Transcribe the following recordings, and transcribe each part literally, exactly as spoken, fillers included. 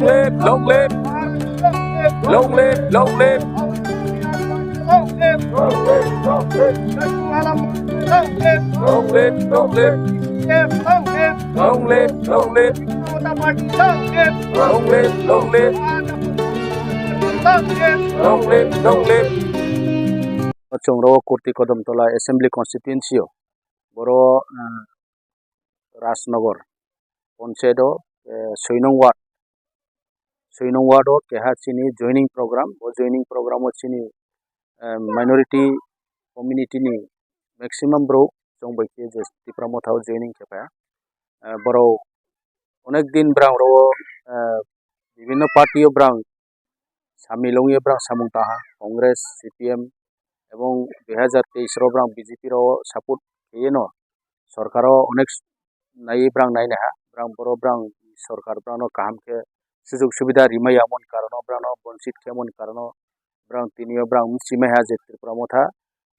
Long live, long live, long live, long live, long live, long live, long live, long live, long live, long live, long live, long live, long live, long live. Chwng ro Kurti Kodamtola Assembly Constituency o, boro, eh, Rajnagar Panchayat o, eh, soi nong ward, soi nong ward o keha chini joining program, o joining program o chini, eh, minority community ni maximum bro chwng bai khe je Tipra Motha o joining khe pha. Eh, borok onek din brang ro, eh, bibhinno party o brang samil wngwi brang samung tangha, Congress, C P M, ebong dui hazar teis ro brang B J P ro support kheyeno sorkar o onek naiwi brang nainaha, brang boro brang sorkar brang no kaham khe sujug subida rimaya mon karon o brang no bonchit khe mon karon o brang tini o brang mchimaiha je Tripura Motha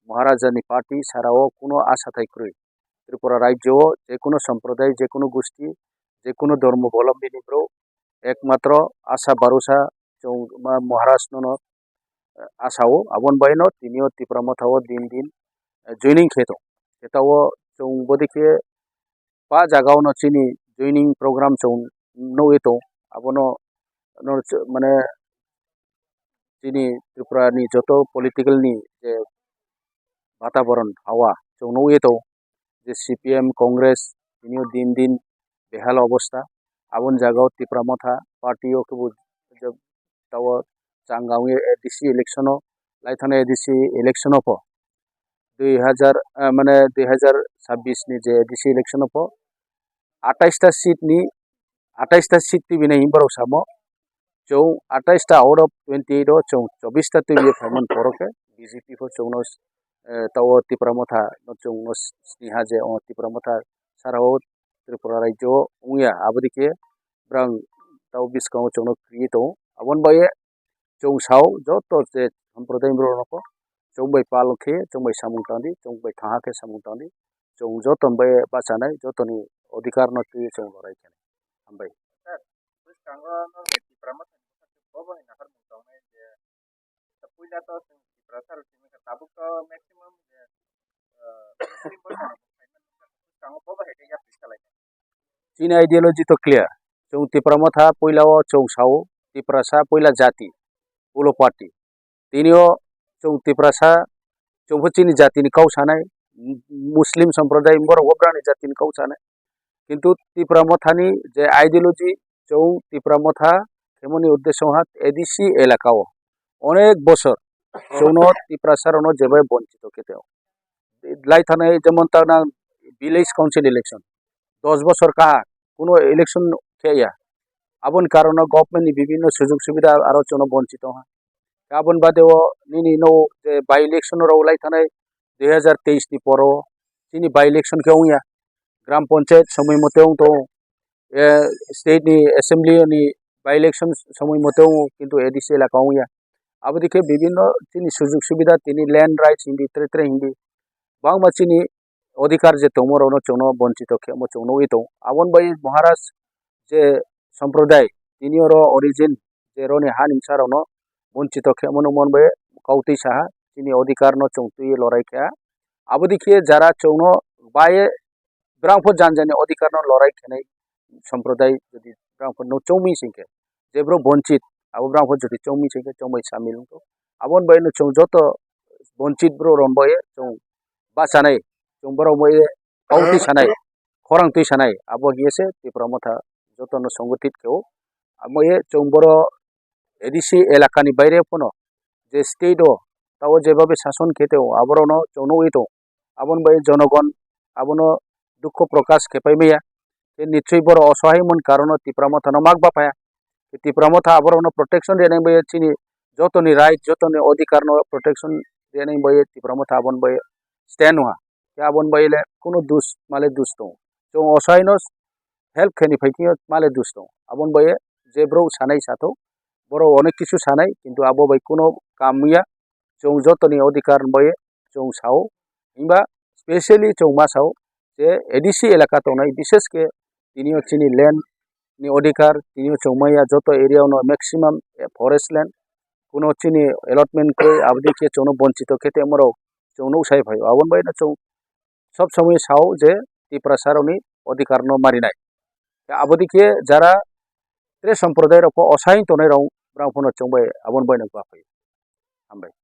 Maharaja ni party sara o kuno asa thai kwrwi. Tripura rajyo o je kuno somproday, je kuno gusti, je kuno dhormo bolombi ni bro ekmatro asa barusa chwng ma Maharaj no no, eh, asa o, aboni bai no tini o Tipra Motha o din din, eh, joining khe tong. Khe ta o chwng bodi khe pa jaga o no chini joining program chwng nugwi tong. Abono no ch-, mane chini Tripura ni joto political ni je bataboron hawa chwng nugwi tong. Je C P M, Congress, tini o din din behal obostha. Aboni jaga o Tipra Motha party o kebo je ta o changa wngwi A D C election o, laithana A D C election o pho dui hazar, eh, mane dui hazar chabbish ni je A D C election o pho atais ta seat ni, atais ta seat twi bini borok samo chwng atais ta out of twenty eight o chwng chobbish ta twi bini phaimani borok khe B J P pho chwngno, eh, ta o Tipra Motha no chwngno siniha je o Tipra Motha sara o Tripura rajyo o wngya, aboni khe brang tao bwskango chwngno kwrwi tongo. Aboni bagwi chwng sao joto je sampradayni borok rokno chwng bai pal khe, chwng bai samung tangdi, chwng bai thaha khe samung tangdi, chwng joto bai bachanai, jotoni odhikar no twi chwng lorai khe. Hambai. Sir, bwskango norok Tipra Motha ni bwkhak bobo hai naharmung tongnai je puila to chwng Tiprasa rok simi kha, tabuk to maximum je, ah, Muslim bo bwskango bobo hai khe yapri salai. Chini ideology to clear. Chwng Tipra Motha puila o chwng sao, Tiprasa puila jati, ulo party. Tini o chwng Tiprasa, chwng pho chini jati ni kau sanai, Muslim somproday borok bo brani jati ni kau sanai. Kintu Tipra Motha ni je ideology, chwng Tipra Motha khemoni uddesho ha A D C elaka o onek bosor chwngno Tiprasa rokno jebai bonchito khe teo. Lai thanai jemon ta nang village council election, dos bosor kaha kuno election khe ya. Aboni karono government ni bibhinno sujug subida aro chwngno bonchito ha. Aboni bade o nini no je by election rok lai thanai dui hazar teis ni poro chini by election khe wngya. Gram Panchayat somoi mote wng tongo. Eh, state ni assembly ni by election somoi mote wng kintu A D C elaka wngya. Aboni khe bibhinno chini sujug subida tini land rights hindi, tere tere hindi. Bangma chini odhikar je tongmo rokno chwngno bonchito khemo chwng nugwi tongo. Aboni bai Maharaj je somproday tini oro origin je roni ha nimsa rokno bonchito khemo nukmani bai kautwi saha chini odhikar no chwng twi lorai kha. Aboni khe jara chwngno bai brang pho jan jani odhikar no lorai khenai somproday jodi brang pho no chongmi singkhe je bro bonchit abo brang pho jodi chongmi singkhe chongbai samil wngkho. Aboni bai no chwng joto bonchit bro ron bai chwng bachanai chwng borok bai kautwi sanai khorang twi sanai abo hiye se Tipra Motha joto no songothit khe o. Abo ye chwng boro A D C elakani baire phano je state o tao jebabe sason khe teo aborokno chwng nugwi tongo. Aboni bai jonogon abono dukho prokash khe pai maya. Tei nichoi borok osohai mon karono Tipra Mothano mak ba phaya. Tipra Motha aborokno protection rwnai bai chini jotoni right, jotoni odhikarno protection rwnai bai Tipra Motha aboni bai stand wngha. Khe aboni bai le kuno dus male dus tongo. Chwng osohaino help khaini phai khe male dus tongo. Aboni bai je bro sanai sathok, borok onek kisu sanai, kintu abo bai kuno kam wngya. Chwng jotoni odhikar bai chwng sao, himba specially chwng ma sao je A D C elaka tongnai, bishesh khe tini o chini land ni odhikar, tini chwng maya joto area no maximum forest land, kuno chini allotment kwrwi, aboni khe chwngno bonchito khe tongmarok chwng nuk sai phaio. Aboni bai no chwng sob somoi sao je Tiprasa rokni odhikar no marinai. Aboni khe jara tre somproday rok pho osain tongnai rok brang phano chwng bai aboni bai no gwa phaio. Hambai.